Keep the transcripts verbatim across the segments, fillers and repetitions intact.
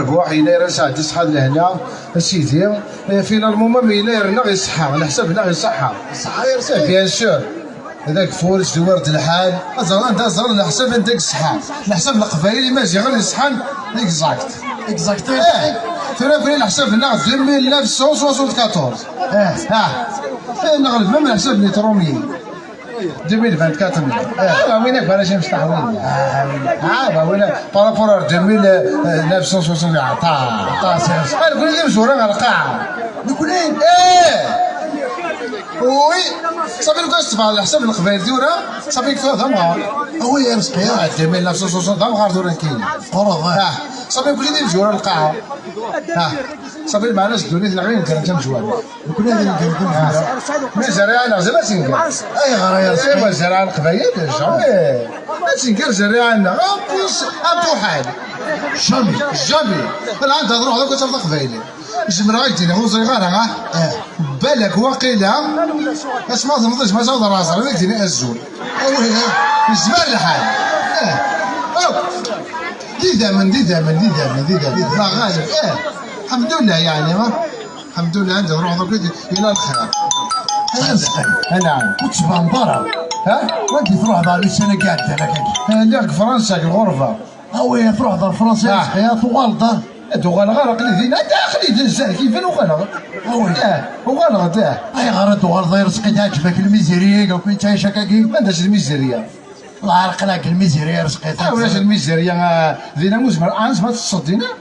Rbuḥ, yella yerna sɛeddi ṣṣeḥḥa d lehna, a sidi. Eh, finalement, même yella yerna iṣeḥḥa, leḥsab-nneɣ iṣeḥḥa. Ṣeḥḥa yerna. Eh, bien sûr. Dak fur, s d-iwar-d lḥal. Ad ẓren anda ẓren leḥsab anda i iṣeḥḥa. Leḥsab n Leqbayel, Imaziɣen iṣeḥḥan, exact. Exact. Eh, tura bni leḥsab-nneɣ deux mille neuf cent soixante-quatorze. Eh. Ah. Eh, neɣleb même leḥsab n Itrumiyen. Deux mille vingt-quatre. Ah, bah oui, voilà, j'ai un staff. Ah, bah oui, par rapport à deux mille neuf cent soixante, ah, t'as, t'as, c'est, ah, le goulet de Zoura, le cas. Le goulet. Eh. Oui. Ça fait quoi, c'est pas la semaine, le goulet de Zoura, ça fait quoi, ça, moi ? Ah oui, il y a un staff. Ah, deux mille neuf cent soixante, ça, moi, Zoura, qui. Ah, ça fait le goulet de Zoura, le cas. Ah, ça fait le malin, c'est donné, c'est la réunion, c'est un joueur. Nekkni ad nenger deg unebdu. Ma zerriɛa-nneɣ zerriɛa ad tenger. Ayɣer ay Arezqi? Aywa, zerriɛa n Leqbayel, jamais. Ad tenger zerriɛa-nneɣ. Apus, apuḥal. Jamais. Jamais. Alɛan, ad ruḥeḍ akk ad tafeḍ Aqbayli. Zemreɣ ad k-d-iniɣ, ur ẓriɣ ara, ah. Eh. Balak waqila, asma temmḍeǧ, ma tawḍeḍ ɣer ẓer, ad k-d-iniɣ azul. Awi, eh. Yezmer lḥal. Eh. Akk. D idammen, d idammen, d idammen, d idammen. Ma ɣaleb, eh. Ḥemdullah, yeɛni, ah. Ḥemdullah, anda ruḥeḍ akk yella lxir. Ay Arezqi. Anɛam. Ur d-tbaneḍ ara. Ha? Wagi truḥeḍ ɣer ussan-agi iɛeddan akka. Eh, lliɣ deg Fransa, deg lɣerba. Awi, truḥeḍ ɣer Fransa, ah. Arezqi, ah, tuɣaleḍ, ah. Ad uɣaleɣ ara, aql-i din, ad aql-i din, zdat, kif uɣaleɣ. Awi. Eh, uɣaleɣ-d, eh. Ayɣer ad tuɣaleḍ ay Arezqi, teɛǧeb-ak lmizirya-agi akk i nettɛic akkagi? Anda-tt lmizirya? Lɛerq la deg lmizirya, ay Arezqi. Ah, ulac lmizirya, ah, din am uzmer, ah, nezmer ad teṭṭseḍ din, ah?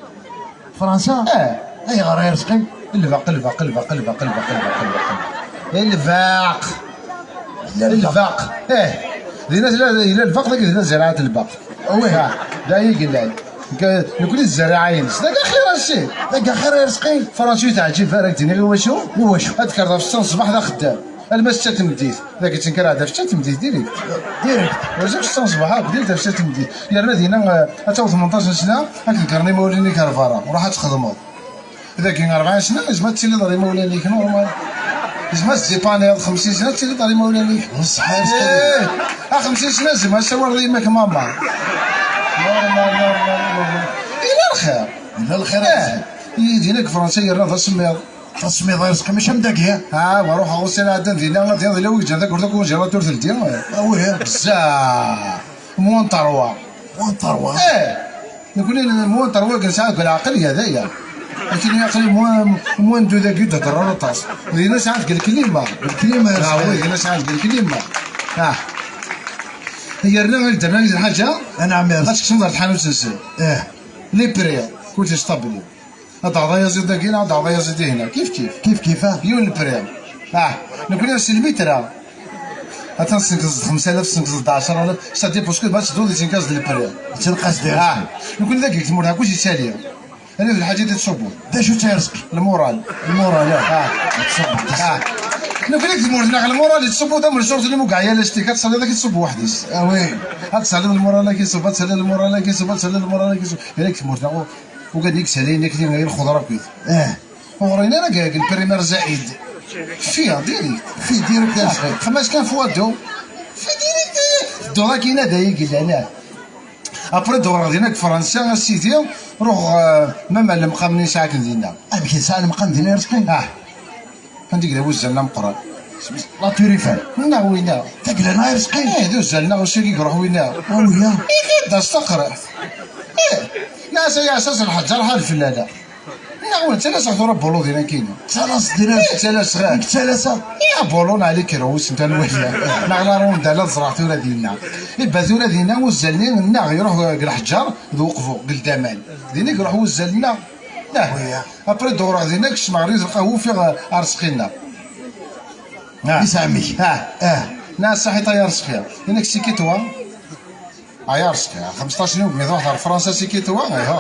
Fransa? Eh. Ayɣer ay Arezqi? Lbeq, lbeq, lbeq, lbeq, lbeq, lbeq, lbeq. Lbeq. Lbeq. Eh. Dinna tella, yella lbeq, dagi tella zerriɛa n lbeq. Awih. Ah, d aya i yellan. Nekk, nekkni d zzerriɛa-ines. Dagi axir a ssi. Dagi axir ay Arezqi. Fransa ur teɛǧib ara, ad k-d-iniɣ i wacu? I wacu? Ad tekkreḍ ɣef ssetta n ṣṣbeḥ d axeddam. Alma ssetta n tmeddit. Dagi ttenkareɣ-d ɣef ssetta n tmeddit, direct. Direct. Ur ẓriɣ ssetta n ṣṣbeḥ akk, direct ɣef ssetta n tmeddit. Yerna dinna, eh, ad taweḍ tmenṭac n sna, ad k-ḍeggren imawlan-ik ar berra, ruḥ ad txedmeḍ. Dagi rebɛa sna, yezmer ad tiliḍ ɣer imawlan-ik, normal. Yezmer ad tdipaniḍ, xemsin sna ad tiliḍ ɣer imawlan-ik. Ṣṣeḥ, eh, a xemsin sna, yezmer ad tawaleḍ yemma-k mama. Normal, normal, normal. Yella lxir. Yella lxir. Eh, yidin deg Fransa yerna d asemmiḍ. Tasemmiḍ ay Arezqi, mačči am dagi. Ah, wa ruḥeɣ ussan iɛeddan dinna, ad d-yaḍ ila wi yeǧǧan takurt akk unjirat ur teldi. Awih. Bzzaf. Moins trois. Moins trois. Eh, nekkni moins trois i nesɛa deg leɛqel ya d aya. Akken aql-i moins, moins deux dagi ur d-hedder ara aṭas. Dinna sɛiɣ deg lklima. Lklima, ah, oui, dinna sɛiɣ deg lklima. Ah. Yerna ad d-rreɣ lḥaǧa. Anɛam, ad tekcmeḍ ɣer tḥanut-nsen. Eh. Les prix, kulci stabli. Ad d-taɣeḍ ayaziḍ dagi, neɣ ad d-taɣeḍ ayaziḍ ihna. Kif kif. Kif kif, ah. Yiwen lpri. Ah, nekkni s lmitra. Atan tesnekkzeḍ xemsa alaf, tesnekkzeḍ ɛecra alaf, ça dépend, parce que ma tedduḍ yettenkaẓ-d lpri. Yettenqas-d. Ah, nekkni dagi deg tmurt, kullec yettali. Ani d lḥaǧa i tettṣubbuḍ. D acu-tt ay Arezqi? Lmural. Lmural, ah. Ah. Tettṣubbuḍ. Ah. Nekkni deg tmurt-nneɣ lmural yettṣubbu tamenzut-nni mu yeɛya lastik, ad tesɛiḍ ad k-iṣubbu weḥd-s. Ah, oui. Ad tesɛiḍ lmural ad k-iṣubbu, ad tesɛiḍ lmural ad k-iṣubbu, ad tesɛiḍ lmural ad k-iṣubbu. Kra deg tmurt-nneɣ Ugadin yettali nekk di lxeḍra akkit. Eh. Ur ɣrin ara deg, deg lprimaire zaid. Fi, direct. Fi, direct, ah, xmas kan fois deux. Fi, direct, eh. Dduɣ akkin ad ay-, yellan, ah. Après, dduɣ dinna deg Fransa, a sidi, ruɣ, eh, même lemqam-nni yesɛa akken dinna. Amek yesɛa lemqam dinna, Arezqi? Ah. Anda i yella wuzzal-nni ameqqran? La Tour Eiffel. Neɣ winna. Tagla n Arezqi. Eh, d uzzal-nneɣ, usu-agi iruḥ winna. Awiya. Ihi d astaqreḥ. Eh, nɛas ay aɛessas lḥeǧǧar ḥal fell-ala. Neɣ wi ttalaseɣ tura bulu dinna kina. Ttalaseɣ dinna. Eh, ttalaseɣ. Nek ttalaseɣ. Eh, bulu n Ali Krus, nta nwali. Neɣ la ronda la ẓreɣ tura dinna. Iba tura dinna uzzal-nni nneɣ iruḥ deg lḥeǧǧar d uqbu, deg ldaman. Dinna i iruḥ wuzzal-nneɣ. Ah, après dewreɣ dinna, kecmeɣ ɣer yiḍ lqahwa, ufiɣ Arezqi-nneɣ. Ah. Isɛemmek. Ah. Ah. Nɛas saḥit ay Arezqi. Yenna-k c'est qui toi? Ay Arezqi, xemseṭṭac n yugmi truḥ ɣer Fransa, c'est qui toi? Iha.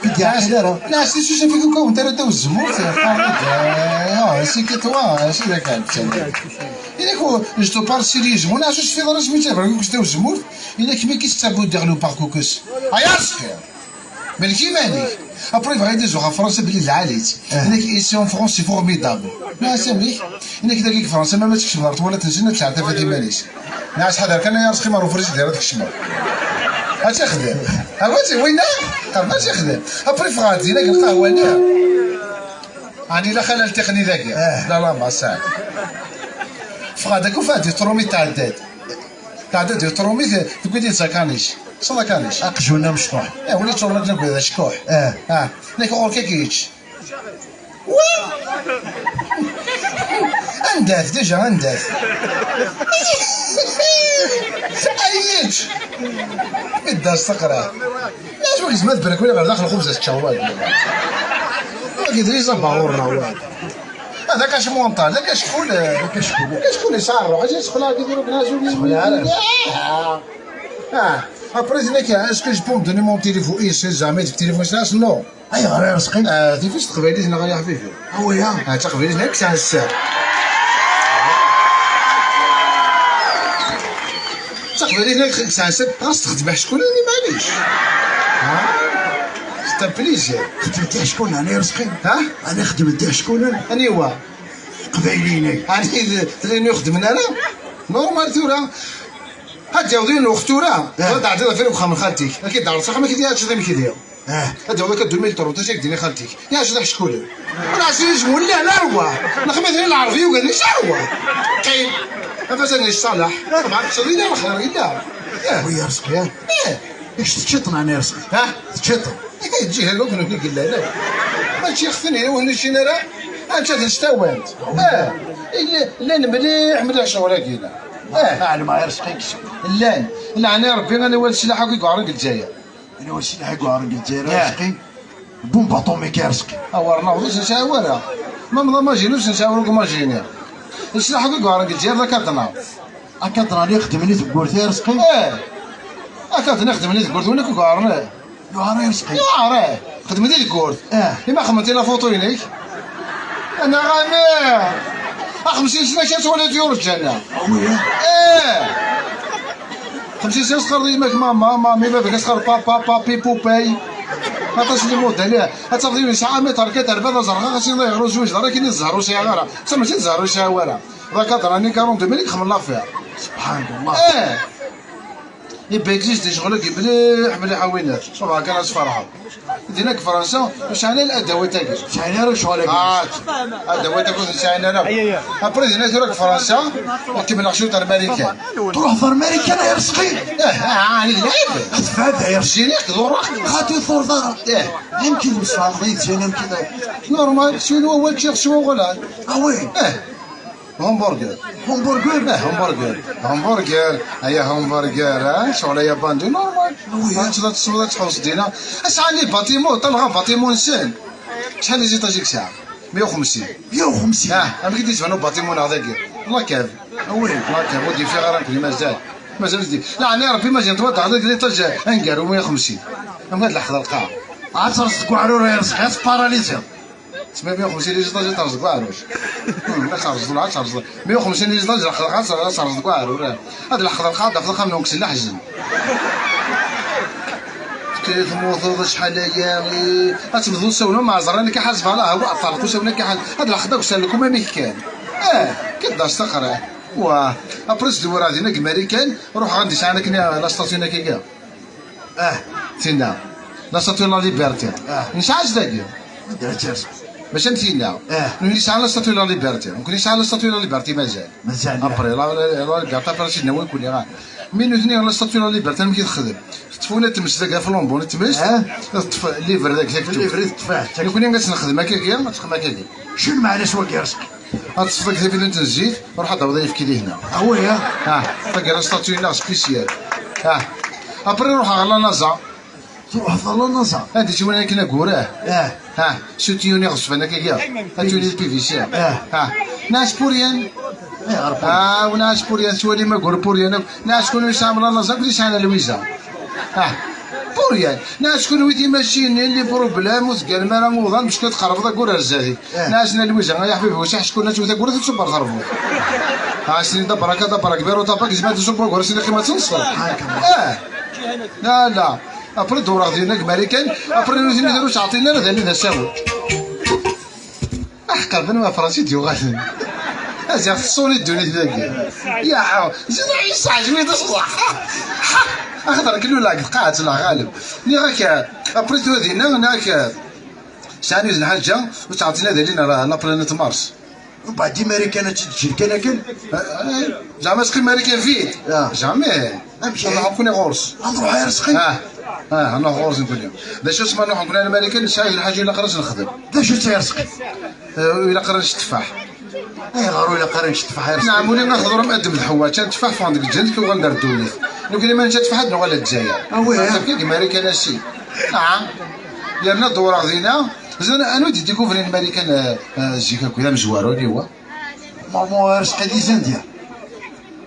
I d-yeɛqil ara. Nɛas di susa fi kuka went ara ddaw tzemmurt, iha, c'est qui toi? Acu d akal? Yenna-k, je te parle sérieusement, nɛas ur tecfiḍ ara asmi tt-iɣer kuka ddaw tzemmurt? Yenna-k, mais qu'est-ce que ça veut dire le parcours? Ay Arezqi! Melk iman-ik. Après, yebɣa ad izuɣ ɣef Fransa belli d lɛali-tt. Eh. Yenna-k, ici en France, c'est formidable. Nɛas amek? Yenna-k, dagi deg Fransa, ma, ma tkecmeḍ ɣer twalat-nsen, ad tesɛer tafat iman-is. Nɛas ḥader kan, ay Arezqi, ma ur friǧidir ad tkecmeḍ. Ad texdem. Awa-tt, winna? Mačči xdem. Après ffɣeɣ-d dinna deg lqahwa-nni. Ɛni la xalal tiqni dagi? Eh. La, la, ma sɛa. Ffɣeɣ-d akk ufad di trumi tɛedda-d. Tɛedda-d di trumi, tewwi-d akanic. Saḍ akanic. Aqjun amecṭuḥ. Eh, win iččuren akken akk d acekkuḥ. Eh. Ah, nekk ɣur-k ad k-yečč. Wa! Anda-t, déjà, anda-t? Ay yečč! Idda s taqra. Acu i gezmat brak wala ɣer daxel xubz ad teččeḍ wagi? Wagi d riza baɣur-nneɣ wagi. Hada kac montal, da kac kul, kac kul, kac kul yesɛa ṛṛuḥ, acu yesxelɛen di tiruk n azu yesxelɛen ara. Ah, après, est-ce que je peux me donner mon téléphone? Eh, c'est jamais de téléphone, ça, non. Ayɣer a Arezqi? Ah, tifist teqbaylit neɣ a ḥbibi? Awya. Ah, taqbaylit nekk sɛan sser. Taqbaylit nekk sɛan sser, ɣas texdem aḥeckul-nni, maɛlic. Ah, c'est un plaisir. Xedmet iḥeckulen, ɛni a Arezqi? Ha? Ɛni xedmen iḥeckulen? Aniwa? Qbayliyen-agi. Ɛni d, d ayen ur xeddmen ara? Normal tura. Ad d-yaweḍ yiwen lweqt tura, ah, ad d-tɛeddiḍ ɣef uxxam n xalti-k. Ad k-id-ɛreḍ s axxam, ad k-id-yaweḍ amek i d-yaweḍ. Ah. Ad d-yaweḍ akka ddumil n ṭrun, tac ak-d-ini xalti-k. Yeɛjed aḥeckul. Ur ɛziz mullan arwa. Nexma d lɛerbi yugan is arwa. Qqim. Afas ad yecṣalaḥ. Ma teččeḍ yella lxir yella. Eh. Wi Arezqi, eh? Eh. Ic teččiḍ neɣ a Arezqi? Ha? Teččiḍ? Eh, ǧiha akk nekk yellan. Mačči xten yiwen ur ččin ara. Anca d s tawant. Eh. Llan mliḥ, mliḥ ccɣel-agi. Eh. Ɛelmeɣ a Arezqi. Llan. Lɛana Rebbi, ad nwali sslaḥ akk i yuɛren deg Lezzayer. Aniwa sslaḥ i yuɛren deg Lezzayer, a Arezqi? Bombe atomique, a Arezqi. Awer naweḍ ur s-nesɛi wara. Ma mḍa majini ur s-nesɛi wara deg majini. Sslaḥ akk i yuɛren deg Lezzayer d akadna. Akadna i xedmen i tewwurt, a Arezqi? Eh. Akadna i xedmen i tewwurt, win akk i yuɛren, eh. Yuɛer a Arezqi. Yuɛer, eh. Xedmen i tewwurt. Eh. Ima xedmen-t i la photo-inek. Anaɣ-ani! A xemsin sna kra twalaḍ yurǧana. Awi, eh? Eh! Xemsin sna tesxerḍ yemma-k mama, mami, baba-k ad tesxerḍ papa, papi, pupay. Aṭas n limudal, eh. Ad tafeḍ yiwen yesɛa amiṭer kan terba d azerɣaɣ, ad s-yiniḍ ayɣer ur zwiǧeḍ ara, akken i d zzher ur sɛiɣ ara. Sa mačči d zzher ur sɛiɣ ara. Ḍaka ḍran i karon de mil i yexdem l'affaire. Subḥan Allah. Eh! Iba existe ccɣel-agi mliḥ, mliḥ a winat. Ṣubḥa kan ad tferḥeḍ. Dinna deg Fransa, ur sɛin ara adawat-agi. Ur sɛin ara ccɣel-agi. Ah, adawat-agi ur ten-sɛin ara. Après, dinna tura deg Fransa, ad kemmleɣ cwiṭ ar Marikan. Truḥeḍ ar Marikan a Arezqi? Eh, ah, ɛni d lɛib? Ad tebɛed a Arezqi. Jiniɣ-k d uṛaɣ. Xaṭi ur turiḍ ara. Eh. Amek i d-msefhameḍ yid-sen, amek i d-, normal, s win wawal ččiɣ s wawal. Ah oui? Eh. Hamburger. Hamburger? Eh, hamburger. Hamburger. Aya hamburger, ah, ccɣel aya bandi, normal. Ah oui, ah. Ad tesweḍ, ad tḥewṣeḍ dinna. Ass-a, les bâtiments, ṭṭaleɣ bâtiment-nsen. Acḥal les étages i yesɛa? Meyya u xemsin. Meyya u xemsin? Ah, amek i d-yettban ubâtiment-nneɣ dagi? La cave. Ah oui. La cave, ur d-yeffiɣ ara nekkni mazal. Mazal di. Laɛna Rebbi, mazal twaddaɣ deg l'étage aneggaru meyya u xemsin. Amek ad leḥqeḍ lqaɛa? Ad terseḍ deg uɛrur, ad terseḍ, ad tparaliziḍ. Tesma meyya u xemsin les étages ad terseḍ deg uɛrur. Hmm, ad terseḍ, ad terseḍ. Meyya u xemsin les étages, ad terseḍ deg uɛrur. Ad leḥqeḍ lqaɛa, ad tafeḍ axxam-nwen kksen leḥzen. Temmuteḍ acḥal aya, eh, ad tebduḍ usawen umeɛẓer, nekk ḥasbeɣ la, هو عطلت usawen akka ḥal, ad leḥqeḍ akk s lkum amek kan. Eh, kidda s taqra. Wa, après s-dewreɣ dinna deg Marikan, ruḥeɣ anda i sɛan akken la statue-nni akka. Ah, tinna. La statue de la liberté. Ah. Nesɛa-tt dagi. Mačči am tinna. Ah. Nutni sɛan la statue de la liberté. Nekkni sɛan la statue de la liberté mazal. Mazal, ah. Après, la, la, la liberté, après, si d-nawi nekkni, ah. Mi nutni la statue de la liberté, amek i texdem? Teṭṭef win ad tmes dagi, aflambeau n tmes, ah, teṭṭef livre dagi, taktut. Livre teṭṭef, ah, nekkni ad tt-nexdem akkagi, ad texdem akkagi. Cnu meɛna s wagi, a Arezqi? Ad teṭṭfeḍ dagi tabilint n zzit, ruḥ ad d-tawiḍ ayefki di hna. Ah oui, ah. Ah, taggara statue-nneɣ spécial. Ah. Après, ruḥeɣ ɣer la NASA. Truḥeḍ ɣer la NASA? Ad d-ittwali akken aggur, ah. Ah. Ah, s utiyun iɣezfan akkagi. Ad tuli P V C. Ah. Ah. Nɛac pour rien. Ayɣer pour rien? Ah, ur nɛac pour rien, tettwalim aggur pour rien akk. Nɛac kunwi tesɛam la NASA akked yesɛan lwiza. Ah, pour rien. Nɛac kunwi timacinin, les problèmes, ur teggalem ara uḍan, bac kan tqerrbeḍ aggur ar zdat-i. Eh. Nɛac n lwiza, ay aḥbib, ur sɛiɣ ckunna, tewwet aggur, ad tettṣubber terbut. Ah, snin d abraka, d abrak, biru tabak, yezmer ad iṣubb aggur, snin qima tenṣel. Eh. La, la. Après, dewreɣ dinna deg Marikan, après, nutni d ur ttɛeṭṭilen ara d allen d asawen. Aḥeqqa, ben wa Fransi d-yuɣalen. Aziɣ teṣṣuni ddunit dagi. Ya, ziḍ yesɛa jwi d ṣṣeḥ. Axaṭer akken ur lɛegd qaɛet neɣ ɣaleb. Nniɣ-ak, après tura dinna, nniɣ-ak, sɛan yiwet n lḥaǧa ur ttɛeṭṭin ad alin ar la planète Mars. Mbeɛd Imarikan ad tt-id-ǧǧen kan akken? Zeɛma ad teqqim Marikan vide? Ah. Jamais. Amek? Ad nruḥ nekkni ɣur-s. Ad nruḥ ar Sqi? Ah, ah, ad nruḥ ɣur-s nekkni. D acu asma ad nruḥ nekkni ar Marikan, nesɛa lḥaǧa ilaq ara s-nexdem. D acu-tt ar Sqi? Eh, ilaq ara nečč tteffaḥ. Ayɣer ur ilaq ara nečč tteffaḥ ar Sqi? Nɛam, uli ad teḍrem Adem d Ḥewwa, ččan tteffaḥ, ffɣen deg lǧennet, uɣalen-d ar ddunit. Nekkni ma nečča tteffaḥ ad nuɣal ar Lezzayer. Ah, oui, ah. Tafka deg Marikan assi. Nɛam. Yerna dewreɣ dinna, ẓran anwa i d-idikuvrin Marikan, eh, eh, zik akk, d amezwaru, aniwa? Maman ar Sqi di Zindia.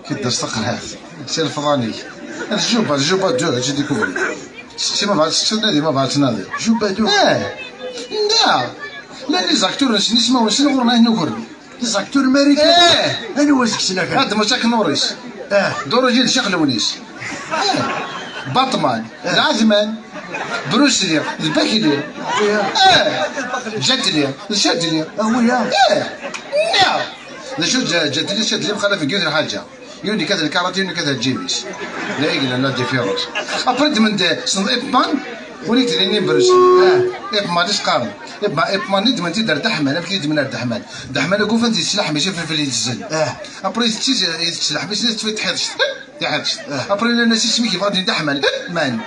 Kiddas taqerḥit, si lefḍan-ik. Tjuba, tjuba dur, ad tt-id-ikubri. Seqsi ma bɣa tseqsiḍ, nadi ma bɣa tnadiḍ. Juba dur. Eh, nda. Llan les acteurs-nsen, ismawen-nsen ɣur-neɣ ad nukren. Les acteurs américains? Eh. Anwa seg-sen akka? Adam Chuck Norris. Eh. D'origine Ccix Lewnis. Eh. Batman, eh, d Ɛetman. Bruce Lee, d Bakili. Eh. Eh. Jet Li, d Chadli. Ah, oui, ah. Eh. Nda. D acu, Jet Li, Chadli mxalaf deg yiwet n lḥaǧa. Yiwen yekkat lkarati, yiwen yekkat lǧib-is. D ayen yellan la différence. Après, ddmen-d, tessneḍ Ip Man? Win i k-d-nini Bruce. Ah. Ip Man i s-qqaren. Ip Man, Ip Man i ddmen-t-id ar Dda Ḥman. Amek i ddmen ar Dda Ḥman? Dda Ḥman akk ufan-t yettlaḥem-is ifelfel yetezzen. Ah. Après, yettett-, yettlaḥem-is, yeṭṭef-it ḥiḍ. Yeḥbes. Ah. Après, nnan-as isem-ik yebɣa ad d-nini Ḥman. Ip Man.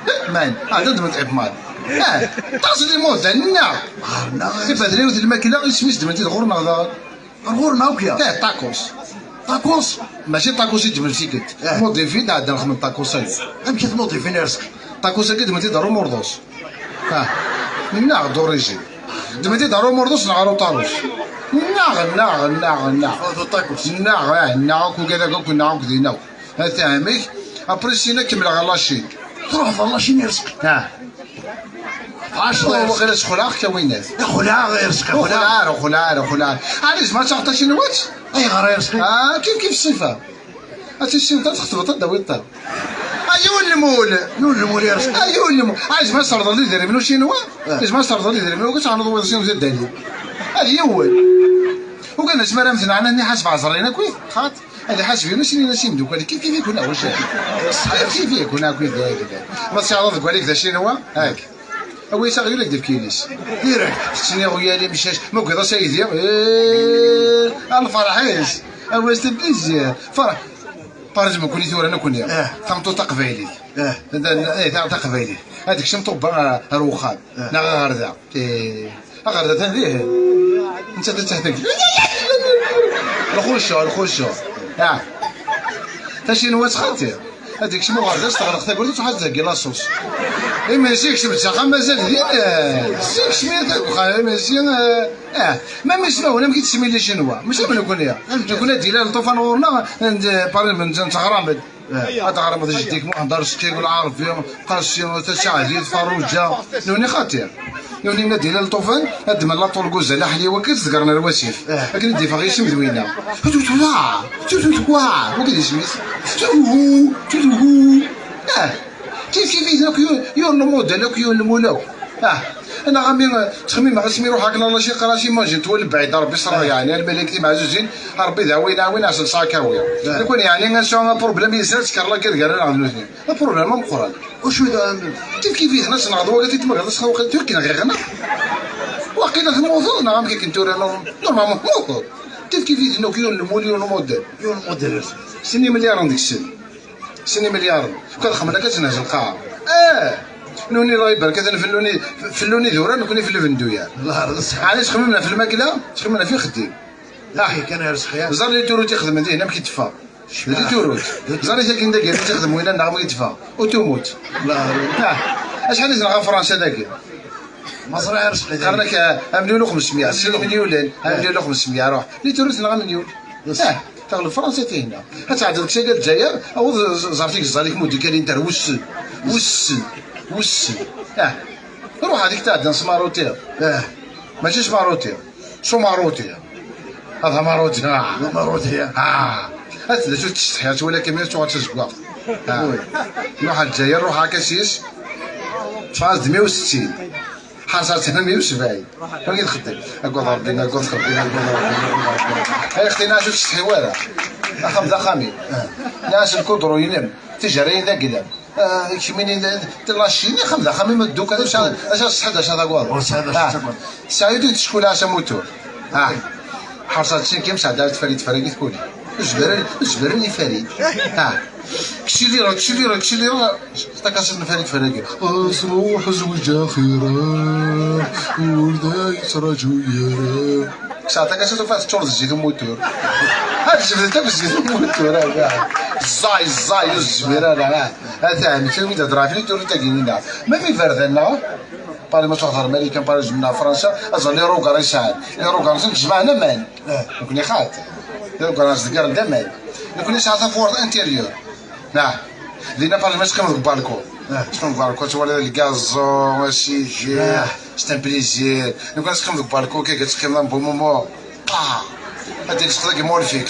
Ip Man. Ah, d ddmen-t Ip Man. Ah, ṭas n lmuda, nneɣ. Ah, nneɣ. Iba d yiwet n lmakla, isem-is ddmen-t-id ɣur-neɣ daɣen. Ar ɣur-neɣ akk ya. Eh, tacos. Tacos? Mačči tacos i ddmen tikkelt. Eh. Modifin, ɛeddan xedmen tacos-agi. Amek i t-modifin ar Sqi? Tacos-agi ddmen-t-id ar Umurḍus. Ah. Nneɣ d'origine. Ddmen-t-id ar Umurḍus neɣ ar Uṭarus. Nneɣ, nneɣ, nneɣ, nneɣ. Oh, d tacos. Nneɣ, eh, nneɣ akk ugad akk, nneɣ akk dinna akk. Ata amek. Après sina kemmleɣ ɣer la Chine. Truḥeḍ ɣer la Chine ar Sqi? Ah. Ɛac. Waqila sexlaɛeɣ-k a winat. Ixleɛ ar Sqi, ixleɛ. Ur xleɛ ara, ur xleɛ ara, ur xleɛ ara. Ɛni zemreɣ ad taɣeḍ tacinwat? Ayɣer ar Sqi? Ah, kif kif ṣṣifa. Ad tissineḍ ad txetbeḍ ad d-tawiḍ ta. A yiwen lmul. Yiwen lmul ar Sqi. A yiwen lmul. Ɛni zemreɣ ad sserḍeɣ idrimen n ucinwa? Eh. Zemreɣ ad sserḍeɣ idrimen, ugaɣ ad tɛaned wiḍ sin d addali. Ad yiwen. Ugaɣ nezmer ad m-ten-ɛnan, ad ḥasbeɣ ẓrin akk, xaṭ. Ad iḥaseb yiwen, ad s-inin-as imeddukal, kif kif ikun, a wacu? Kif kif ikun, a wid, a wid. Ma tesɛiḍ deg walik d acinwa, ak. Awi-yas aɣyul, ad k-d-ifk yelli-s. Direct. Tettniɣ uyal imcac, ma ugiḍ-as aydi, eh, a lferḥ-is. Awi-yas tablizzi. Ferḥ. Par exemple, nekkni tura, nekkni. Eh. Tameṭṭut taqbaylit. Eh. Da, eh, ta-, taqbaylit. Ad tekcem ṭubba ar, ar uxxam. Eh. Neɣ ɣer da. Eh. Aɣerda atan dihin. Nettat ad tehteg. Lxuca, lxuca. Ah. Tacinwat xaṭi. Ad ikcem uɣerda-s, teɣleq tawwurt, ad tɛad theggi laṣus. Imensi ikcem-d s axxam, mazal din, eh, ikcem-it deg uxxam, imensi, eh, eh. Ma mi ismawen, amek i tesmi les Chinois? Mačči am nekkni. Nekkni ad d-yili lṭufan ɣur-neɣ, n-, par exemple, n-, neɣramen. Eh, ad tɣermeḍ jeddi-k Muḥend Arezqi, Lɛerbi, Qasi, Tasaɛdit, Farruǧa. Nuni xaṭi. Nuni ma d-yella lṭufan, ad d-mel laṭul guzal, aḥliwa, akka i t-zegren ar wasif. Eh. Akken i d-iffeɣ yisem d winna. Tututwa, tututwa, wagi d isem-is. Tuhu, tutuhu. Ah, kif kif-iten akk yun, yun lmudal akk, yun lmul akk. Ah, neɣ a mi, eh, ttxemmimeɣ asmi ruḥeɣ akken ɣer la Chine, qqareɣ-as imagine-toi lebɛid, Rebbi ṣṣra, eh, yeɛni, a lmalayek timeɛzuzin, a Rebbi d awin, awin, ɛsel sɛa kawi. Eh. Nekkni yeɛni ad nesɛu apṛublem yid-sen, ad tekker la guerre gar-aneɣ d nutni. Apṛublem ameqqran. Acu d, kif kif-iten, ad s-nɣeḍ wagat i tmagreḍ, ad s-nɣeḍ wagat, ur k-nɣiɣ neɣ? Waqila temmuteḍ, neɣ amek akken tura, nor-, normalement temmuteḍ. Kif kif-iten akk, yiwen lmul, yiwen umudal. Yiwen umudal. Sin imelyaren deg-sen. Sin imelyaren. Kan xemmen akka tenhez lqaɛa. Eh! Nuni la ibarek atan felluni, felluni d urar, nekkni fell-i benduyar. Allah yarḍa. Ɛni ttxemmimna f lmakla, ttxemmimna f ixeddim. Ah, kan ar ṣṣeḥya. Ẓer les turutes ixedmen dihin, amek i d-teffeɣ. D les turutes. Ẓer-it akin dagi, amek i t-ixdem winna, neɣ amek i d-teffeɣ. Autoroute. Allah yarḍa. Ah, acḥal i tenɣa Fransa dagi? Ma ẓriɣ ar ṣeḥḥa. Qqaren-ak, ah, amelyun u xemsmya, sin imelyunen, amelyun u xemsmya, ruḥ. Les turutes neɣ amelyun. Yes. Ah, teɣleb Fransa tinna. Ad tɛeddiḍ deg saga Lezzayer, aweḍ z-, ẓer tigeẓẓal-ik mudikalin tar wussen. Wussen. Wussen. Ah. Ruḥ, hadik tɛeddan s maruti. Ah. Mačči s maruti. S umaruti. Ad amaruti. Ah. Amaruti. Ah. Ad tella ttsetḥiḍ, twala kamyun tuɣal d tazeggaɣt. Ah. Oui. Ruḥ ar Lezzayer, ruḥ akka s-yes. Ṭṭfeɣ-as-d meyya u settin. Ḥaṣa atan meyya u sebɛin. Wagi txeddem. Agad Rebbi, agad Rebbi, agad Rebbi, agad Rebbi. Ay, xti, nɛas ur tsetḥi wara. Axxam d axxam-im. Nɛas lkudru-inem. Tijara-yi d aglam. Ah, kemmini d, d la Chine, xam d axxam-im dduka, acu, acu ṣṣeḥ, acu d agwaḍ. Ur sɛiḍ acu d agwaḍ. Tesɛiḍ-d cckula, acu amutur. Ah. Ḥerṣa tsin kim sɛedda tfarid tfaragit kuli. Zberen, zberen ifarid. Ah. Ksilira, ksilira, ksilira. Takasat n farid tfaragit. Asruḥ zwiǧ axira. Ur da yettraǧu yara. Ksɛa takasat ufa teččur d zzit umutur. Ad jebdet akk zzit umutur, ah. Ẓẓay, ẓẓay, ur tezmir ara, ah. Atan, kra mi d-hedreɣ fell-i tura tagi-nni. Ma mi berdan-nneɣ, par exemple, s Marikan, par exemple, neɣ Fransa, ad ẓren irugar i sɛan. Irugar-nsen jemɛen aman. Eh. Nekni xaṭ. Irugar-nsen deg d aman. Nekni nesɛa tafwurt intérieur. Nah. Dinna, par exemple, teqqimeḍ deg balcon. Eh. Teqqimeḍ deg balcon, twalaḍ lgaẓu, asigi, eh, c'est un plaisir. Nekni teqqimeḍ deg balcon, kay teqqimeḍ un bon moment. Ah! Ad d-ilseq dagi Molfix.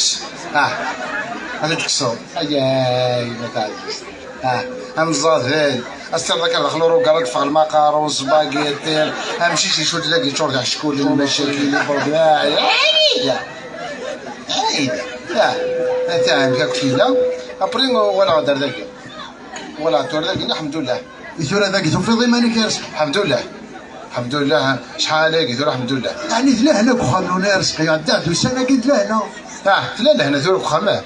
Ah! Ad d-tekkseḍ. Ayay, ma teɛǧiz. Ah! Amẓaden. Ad s-terreḍ akka daxel urugar, ad d-teffeɣ lmaqaru, sbagiti. Amcic icudd dagi, yeččur d aḥeckul n lmacakil, ibrud. Ah! Ay! Ay! Ah! Ata amek akk yella. Après, uɣaleɣ-d ar dagi. Uɣaleɣ-d tura dagi, lḥemdullah. I tura dagi tufiḍ iman-ik yersa? Lḥemdullah. Lḥemdullah, acḥal agi tura, lḥemdullah. Ɛni d lehna deg uxxam-nwen a Arezqi? Ɛeddaɣ-d ussan-agi d lehna. Ah, tella lehna tura deg uxxam, ah.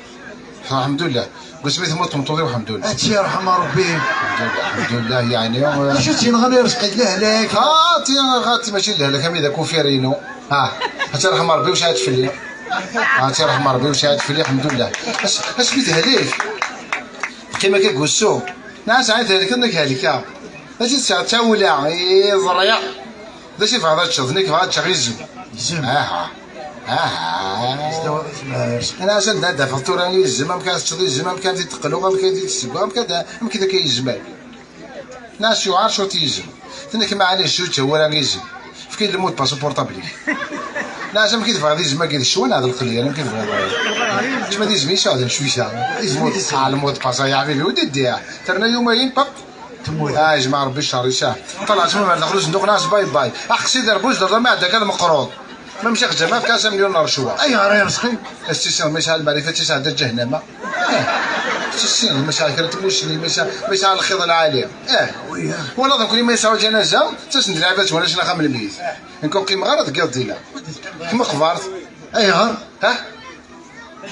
Lḥemdullah. Deg wasmi temmut tmeṭṭut-iw, lḥemdullah. Ad tt-yerḥem Rebbi. Lḥemdullah, lḥemdullah, yeɛni, eh. Acu tt-yenɣan a Arezqi, d lehlak? Xaṭi, xaṭi, mačči d lehlak, am idek ufir-inu. Ah, ad tt-yerḥem Rebbi, wesɛet fell-i. Ah, ad tt-yerḥem Rebbi, wesɛet fell-i, lḥemdullah. As-, asmi tehlek. Teqqim akka deg wusu. Nɛas ɛad helkeɣ, nekk helkeɣ. D acu tesɛa d tawla, i ẓriɣ. D acu i tebɣiḍ ad teččeḍ? Nekk bɣiɣ ad ččeɣ izem. Izem. Aha. Aha. Nɛas anda ad d-afeɣ tura izem, amek ara teččeḍ izem, amek ara t-id-teqluḍ, amek ara t-id-tessewweḍ, amek ad, amek akka izem-agi? Nɛas yuɛer cwiṭ yizem. Tenna-k, maɛlic, ur ttawi ara izem. Efk-iyi-d le mot de passe portable-ik. Nɛas, amek i tebɣiḍ izem-agi d ccwan neɣ d lqelyan? Amek i tebɣiḍ? Kečč ma d izem i yesɛudan cwita. Izem i yesɛudan. Ah, le mot de passe, ya ḥbibi, ur d-iddiɛ. Terna yumayin, pap. Temmut. Ah, yejmeɛ Rebbi ccer, yesɛa. Ṭalɛet ma daxel usenduq, nɛas, bye bye. Aqsi d rebbuj, d rrami ɛedda kan meqrud. Ma mcax ǧama, efk-as amelyun n rrecwa. Ayɣer ay Rezqi? As-tissineḍ ma yesɛa lmarifat, yesɛa d ǧahennama. Eh. Tissineḍ ma yesɛa kra n tmussni, ma yesɛa, ma yesɛa lxiḍ lɛali. Eh. Walaḍ nekkni ma yesɛa lǧanaza, ttasen-d lɛibad ttwanasen axxam n lmeyyit. Nekk ur qqimeɣ ara deg yiḍ dinna. Kemm qbart. Ayɣer? Ha?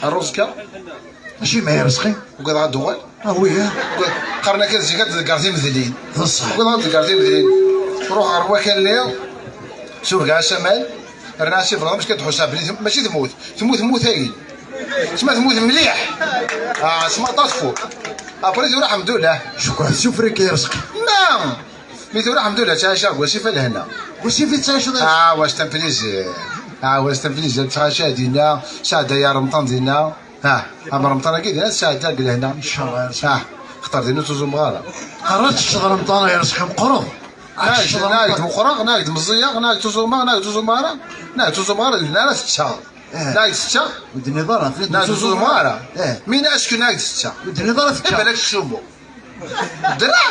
Rruz kan. Mačči ma Rezqi. Ugadeɣ ad d-uɣal. Ah, wi, eh? Qqaren akka zik ad tḍegger timedlin. D ṣṣeḥ. Ugadeɣ ad tḍegger timedlin. Ruḥ ɣer wakal-nni, sureg-as aman, rna-as iblaḍ, mačči kan tḥuss abrid, mačči temmut. Temmut, temmut ayin. Sma temmut mliḥ. Ah, sma ṭaṭfu. Après tura, alḥemdulillah. Cukkeɣ tessufri-k a Rezqi. Non. Mi tura, alḥemdulillah, ttɛiceɣ deg wasif lehna. Wasif i tettɛiceḍ a Rezqi? Ah, wa, c'est un plaisir. Ah, wa, c'est un plaisir. Ttɛiceɣ dinna, sɛeddayeɣ Remḍan dinna. Ah, am Remḍan-agi dinna, sɛeddaɣ deg lehna. Incallah. Ah, xaṭer dinna ur ttuẓumeɣ ara. Qerra teččeḍ Remḍan a Rezqi, meqqreḍ. Neɣ d meqqreɣ, neɣ d meẓẓiyeɣ, neɣ d ttuẓumeɣ, neɣ d ttuẓumeɣ ara, neɣ d ttuẓumeɣ ara, d lehna ara teččeɣ. Eh. Neɣ d teččeɣ. Ur d-tenniḍ ara. Neɣ d ttuẓumeɣ ara. Eh. Mi neɣ est-ce que neɣ d teččeɣ? Ur d-tenniḍ ara teččeɣ. Ibalak tsumu. Ddreɛ!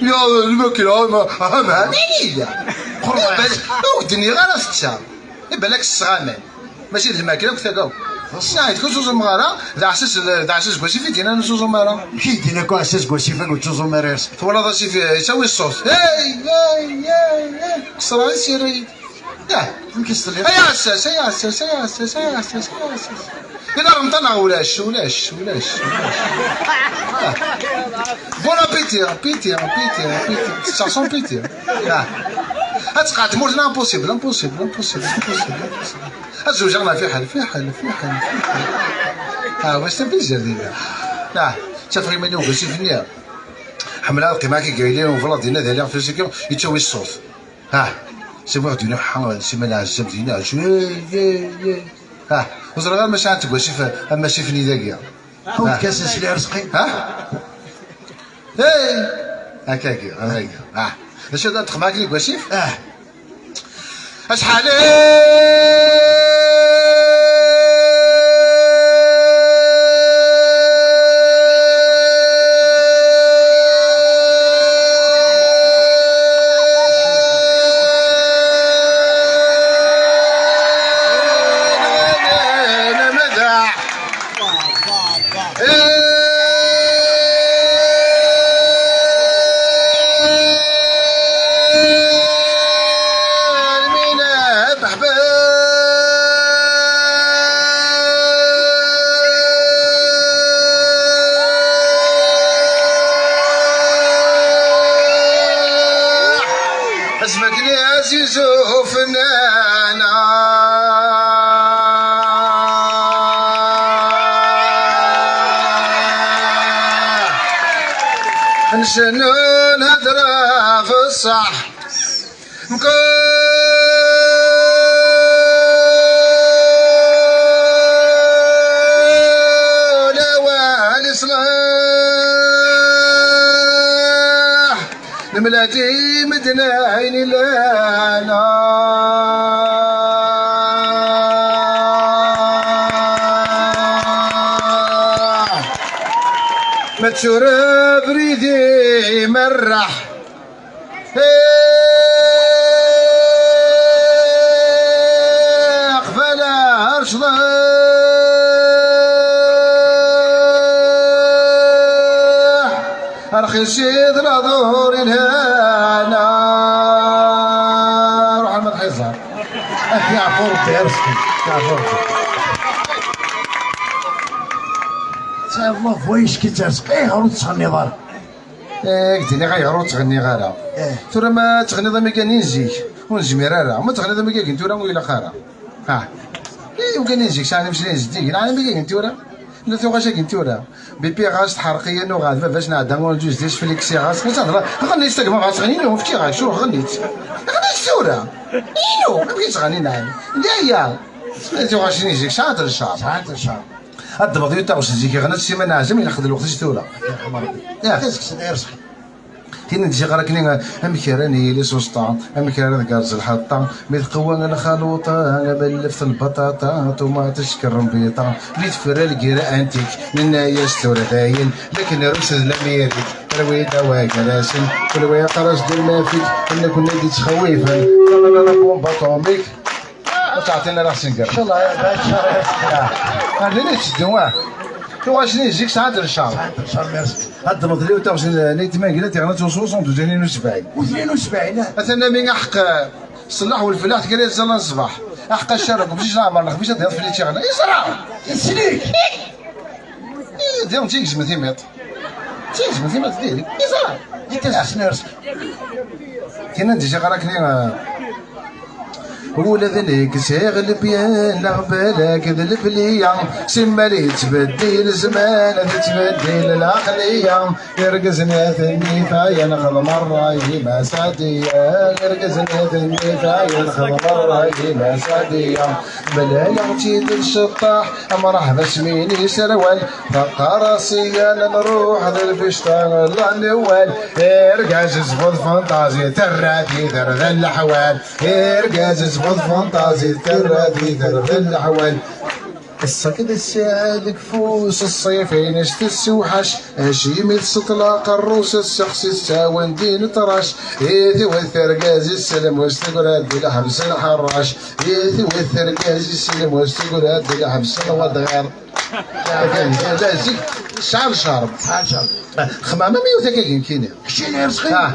Ya lmakla, ma, ha, ma, nini ya. Qurban. Ibalak, ur d-nniɣ ara tečča. Ibalak tesseɣ aman. Mačči d lmakla akk taga. Neɣ d kuẓuẓum ara, d aɛessas, d aɛessas n wasif i d-yennan ur ttuẓum ara. Amek i d-yenna akk aɛessas n wasif-agi ur ttuẓum ara? Twalaḍ asif yettawi ṣṣut. Hey, hey, hey, hey. Qeṣṣer-as yerra-yi-d. Yah. Amek i s-tenniḍ? Ay aɛessas, ay aɛessas, ay aɛessas, ay aɛessas, ay aɛessas. Yella Remḍan neɣ ulac, ulac, ulac, ulac. Ah. Bon appétit, appétit, appétit, appétit. Tessaɣ sans pitié. Ah. Ad tqeɛ tmurt-nneɣ, impossible, impossible, impossible, impossible, impossible. Ad zewǧeɣ neɣ fiḥel, fiḥel, fiḥel, fiḥel. Ah, wa, c'est un plaisir dinna. Ah, ttafeɣ iman-iw deg wasif-nni. Ḥemmleɣ ad qqimeɣ akka deg yili ublaḍ dinna, d aliɣ fell-as akka, yettawi ṣṣut. Ah, siwa ɣ-d-yini ḥa, simal ɛezzam dinna, eh, eh, eh. Ah, ur ẓriɣ ara ma sɛant deg wasif, am wasif-nni dagi. Ḥewwed-k-as a Sli Rezqi. Ha? Hey! Akkagi, akkagi. Ah, d acu ad texdem akken deg wasif? Ah. Acḥal i Aziz ufennan, ncennu nhedra f ṣṣeḥ, mkul awal iṣleḥ. Nemlal-d i medden ayen illan. Ma tura abrid imerreḥ, aqbal ar ccḍeḥ. Rxis i d lehdur ilhan. Ruḥ a Lmerḥ Iẓar. Ak yeɛfu Rebbi, a Rebbi. Yeɛfu Rebbi. Tesɛiḍ la voix-ik tetters. Ayɣer ur tettɣenniḍ ara? Eh, ak-d-iniɣ ayɣer ur ttɣenniɣ ara. Eh. Tura ma tettɣenniḍ am igan n zik, ur nezmir ara. Ma tettɣenniḍ am igan n tura, ur ilaq ara. Ah. Eh, igan n zik sɛan imeslayen zeddigen, ɛni am igan n tura? La tuɣac-agi n tura. Bipi ɣas tḥerq-iyi nuɣal baba-s nɛedda ur neǧǧuz dis fliksi ɣas. Ɣas hḍra, ɣenni-tt tagma ɣas ɣenni-nu, fkiɣ-ak, cruḥ ɣenni-tt. Ɣenni-tt tura. Inu, amek i ttɣennin ɛni? D aya. Tuɣac-nni zik sɛant lcɛer. Sɛant lcɛer. Ad d-tebḍ yiwet taɣect zik iɣna-tt Siman Ɛzem, ilaq d lweqt-is tura. Yarḥem Rebbi. Ya. Tin n-d-ziɣ ara k-nini, amek ara nili s uẓeṭṭa, amek ara tgerrez lḥaṭṭa, mi tqewwa lxaluṭa, am lleft n lbaṭaṭa, ṭumaṭic, kerrembiṭa, mi tefra lgirra antik, nenna-yas tura dayen, la k-nrus d lamirik, terwi-d awagarasen, kul wa yeqqar-as-d lmafik, nekkni d-ittxewwifen, tamana la bombe atomique, ur tt-ɛṭin ara ɣ-senger. Inchallah, ya, ba, inchallah. Ah, din i tetteddu, ah. Tuɣac-nni zik sɛant lcar. Sɛant lcar, merci. Ad d-tmeḍli u taɣect n Nayt Mangla tiɣna tuswa soixante-douze, tnin u sebɛin. U tnin u sebɛin, ah. Atan ami aḥeq, eh, ṣṣellaḥ u lfellaḥ tekra yeẓẓallan ṣṣbeḥ. Aḥeq acarek, umcic leɛmer lexmis ad d-yaḍ fell-i tiɣna. Yeẓra! Yeslek! Ih, diɣen tigezmet imiṭ. Tigezmet imiṭ diri. Yeẓra! Yekkes sners. Tin n-d-ziɣ ara k-nini, eh, Ula d nekk sɛiɣ lebyan neɣ balak d lebliya, simmal yettbeddil zzman, tettbeddil lɛeqliya. Irgazen-nni teɛyan xdem ṛṛay i Mass Ɛdiya, irgazen-nni teɛyan xdem ṛṛay i Mass Ɛdiya. Mlaleɣ-tt-id d cṭeḥ, amṛaḥ d asmi n iserwal, taqqar-as i yal nruḥ d lbicṭa la nwal. Irgaz ẓbud fantazi, terra-t iderda n leḥwal. Irgaz ẓbud fantazi, terra-t iderda n leḥwal. Ṣṣak d ssiɛa deg fus, ṣṣif-ines tessewḥac, acimi tseṭṭel aqerru-s, sseqsi-tt ttawin din ṭrac. I tiwet argaz isselmus tegra-d di lḥebs n lḥeṛṛac. I tiwet argaz isselmus tegra-d di lḥebs n wadɣir. La zik, tesɛa lcerb. Tesɛa lcerb. Xemmem am yiwet akka nekkini. Keččini iresqi? Ah,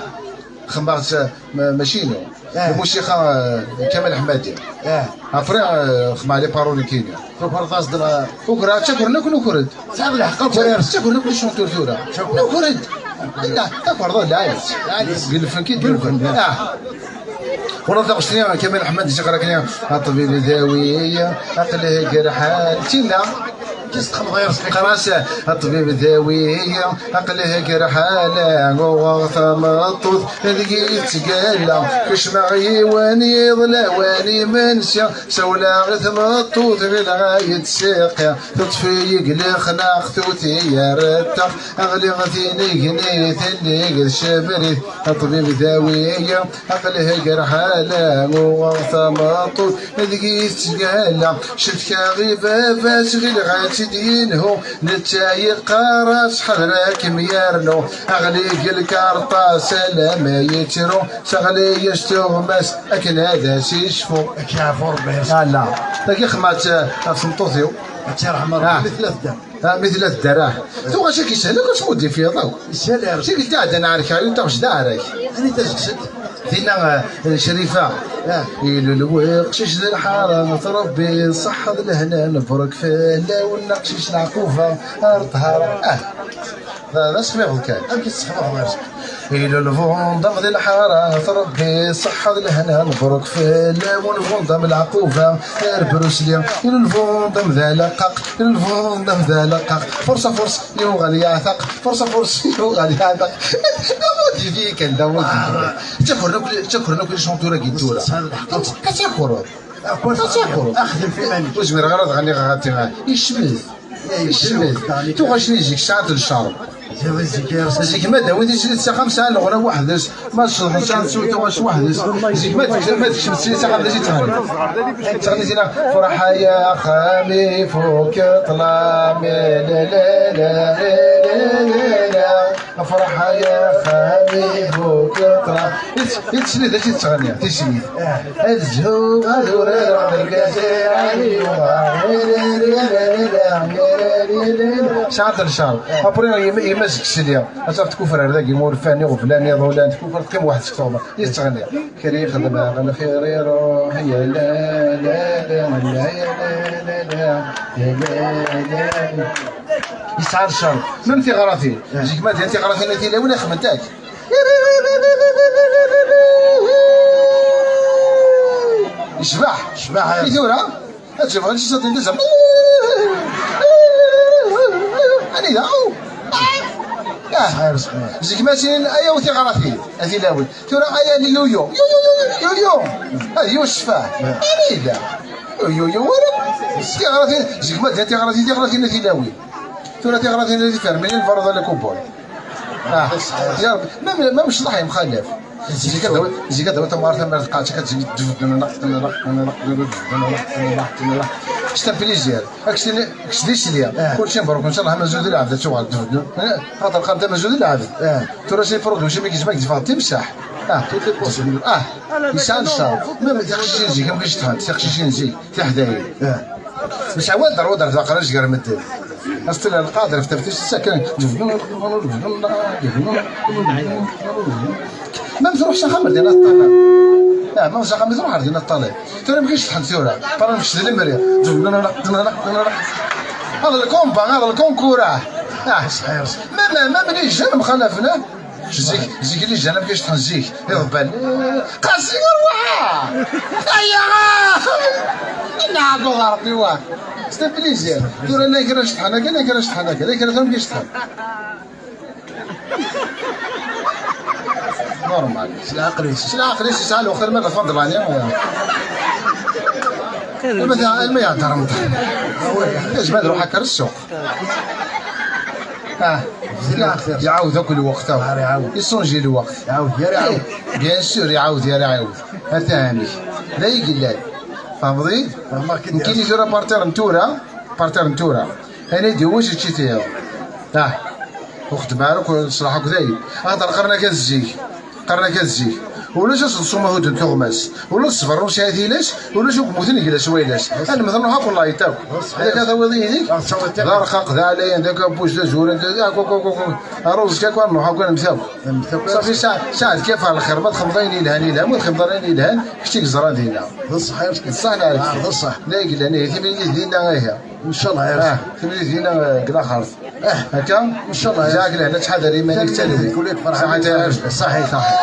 xemmeɣ-tt, ma-, mačči inu. Eh. Lmusiqa, eh, Kamal Ḥemmadi. Eh. Après, eh, xemmeɣ les paroles nekkini. Tukreḍ-as-d la- Ukra, ttakren akk nuker-d. Tesɛiḍ lḥeqq, ukrar. Ttakren akk les chanteurs tura. Nuker-d. La, takerḍa, la, la, deg lfenk i d-nuker. Ah. Wala taɣect-nni, Kamal Ḥemmadi, ziɣ ara k-nini, a ṭbib dawi-yi, aql-i gar ḥal. Tinna. Qqar-as, a ṭbib dawi-yi, aql-i gar ḥal, uɣeɣ tameṭṭut deg-i tettgalla, kecmeɣ yiwen yiḍ lawan imensi, sawleɣ i tmeṭṭut ɣileɣ a yi-d-tessiqi, teṭṭef-iyi deg lexnaq, tewwet-iyi ar ttax, ɣliɣ tinigni, tinnig tcemmer-it, a ṭbib dawi-yi, aql-i gar ḥala, uɣeɣ tameṭṭut deg-i tettgalla, cetkaɣ i baba-s ɣileɣ ad tt-id-yenhu, netta yeqqar-as ḥader ad kem-yernu, aɣli deg lkarṭas alamma yettru, teɣli-yas tuɣmas akken ad as-yecfu. Ad k-yeɛfu Rebbi. Ala, tagi xemmeɣ-tt ɣef tmeṭṭut-iw. Ad tt-yerḥem Rebbi. Ah. Mi tella tedder. Ah, mi tella tedder, ah. Tuɣac-agi yeshel akk ad tmudifiyeḍ akk. Yeshel, ah. Tikkelt iɛeddan ɛerkeɣ yiwet taɣect d aɛrak. Anita tezgset? Dinna, ah, Crifa. Ah. Ilul weqcic d lḥara n Rebbi, ṣṣeḥḥa d lehna, nebrek fell-awen, aqcic leɛquba ar ṭṭhara. Ah. D, d asexmiɣ kan. Amek i tesexmiɣ? Ilul Vundam di lḥara, trebbi ṣṣeḥḥa d lehna, mebruk fell-awen Vundam lɛaquba, ar Bruce Lee. Ilul Vundam d alaqaq, ilul Vundam d alaqaq. Furs a furs, yuɣal yeɛtaq, furs a furs, yuɣal yeɛtaq. D amudidi kan, d amudidi. Ttakren akk, ttakren akk icuntura-agi tura. Ad ttakreḍ. Ad ttakreḍ. Ur zmireɣ ara ad ɣniɣ ɣer tiɣa. Icmed. Icmed. Tuɣac-nni zik sɛant lcerb. Zik ma d-awi tislit s axxam sɛan leɣna weḥd-s. Ma tcedḥen sɛan tsut tuɣac weḥd-s. Zik ma d-, ma tekcem tislit s axxam d acu yettɣenni? Yettɣenni tina: "Ferḥ ay axxam ifuk ṭṭlam, la, la, la." Ferḥ ay axxam ifuk ṭṭlam. Yettesli d acu yettɣenni, tislit. Ad zuɣ ad urareɣ d argaz. Sɛant lcerb. Après, yema, yema zik sliɣ. Ad taf tkufrar dagi, urfan, iɣeblan, iḍulan, tkufrar, teqqim waḥd-s deg tuɣma. Yettɣenni. Kra yexdem aɣen xir iruḥ, ya la la la, ya la la la, ya la la la. Yesɛa lcerb. Même tiɣratin. Zik ma d-, tiɣratin a tilawin, xedment akk. Yecbeḥ. Yecbeḥ. I tura? Ad tebɣa ad tsatin d azam. Anida? Ah. Zik ma sinin, ayaw tiɣratin a tilawin. Tura aya ni yuyu. Yuyu, yuyu, yuyu. Ad yussef. Anida? Yuyu, yuyu, wara. Tiɣratin, zik ma d-, tiɣratin, tiɣratin a tilawin. Tura tiɣratin di fermini lbarḍa la kubul. Ah, ya Rebbi, ma, ma, ma mecḍaḥ yemxalaf. Zik ad dawi, zik ad dawi tamɣart tamart qattak ad zik dvdnaq, dvdnaq, dvdnaq. C'est un plaisir. Akcen, akcen di sli. Kulci mbaruk, ncallah amazul di lɛebd ad tuɣal dvdn. Xaṭer qam tamazul di lɛebd. Tura si production mi yezmak dfeɣ timsaḥ. Ah, ah, yesɛa nncer. Ma tiqcicin zik, am kacetḥant, tiqcicin zik. Tiḥdayin. Nesɛa wadar, wadar d aqraj gar medden. Aseṭṭil n lqader, f taftilt sakin. Ma tṛuḥ s axxam ar dinna teṭṭalay. Ah, ma s axxam i tṛuḥ ar dinna teṭṭalay. Tura mkis tḥent tura. Para mkis d lemri. Hada lkumba, hada lkunkura. Ah, ma, ma, ma mlijan mxalafna. Zik, zik li jana mkis tḥent zik. Iḍebban. Qasi arwaḥ! Aya! Nɛebbuḍ Ṛebbi wa! C'est un plaisir. Tura la kra cetḥan akka, la kra cetḥan akka, la kra tura mkis tḥent. Normal. S lɛaqel-is. S lɛaqel-is, yesɛa lweqt alma d la fin de l'année. Alma d-, alma iɛedda Remḍan. Yezmer ad ruḥ akka ar ssuq. Ah, yɛawed akk lweqt akk. Ah, iɛawed. Isunji lweqt. Iɛawed, yar iɛawed. Eh, bien sûr, iɛawed, yar iɛawed. Ata amek. D ay yellan. Tfehmeḍ-iyi-d? Fehmeɣ-k-id. Nekkini tura partir n tura, partir n tura. Ayen i d-yewwi sečči-t-iḍ. Ah, ur xeddmeɣ ara akk ṣṣlaḥ akk dayen. Axaṭer qqaren akka zik. Qqaren akka zik. Ulac aseḍsu ma hudden tuɣmas. Ula d ṣṣber ur nesɛi tilas, ulac ur yemmuten gla s wayla-s. Ad nemmter nruḥ akk layt akk. Ad ak-tawiḍ yid-k? D arqaq, d aɛlayan, d akabbuc, d azuran, d akk, akk, akk, akk. Rruẓ akk, ad nruḥ akk, ad nemmter akk. Safi, saɛd kif ɣer lxir, ma txedmeḍ ayen yelhan, yelhan, ma txedmeḍ ayen yelhan, kečč i yeẓran dinna. D ṣṣeḥ, d ṣṣeḥ neɣ d ṣṣeḥ? D ṣṣeḥ. La yellan, ihi, timlilit dinna, ihi. Ncallah, ya Rebbi. Ah, timlilit dinna, eh, deg laxert. Eh. Akka? Ncallah, ya Rebbi. Jazakallah, la ttḥadar iman-ik. Timlilit, ttxil-k. Kulli tferḥ. Ṣaḥit, ya Rebbi. Ṣaḥit, ṣaḥit.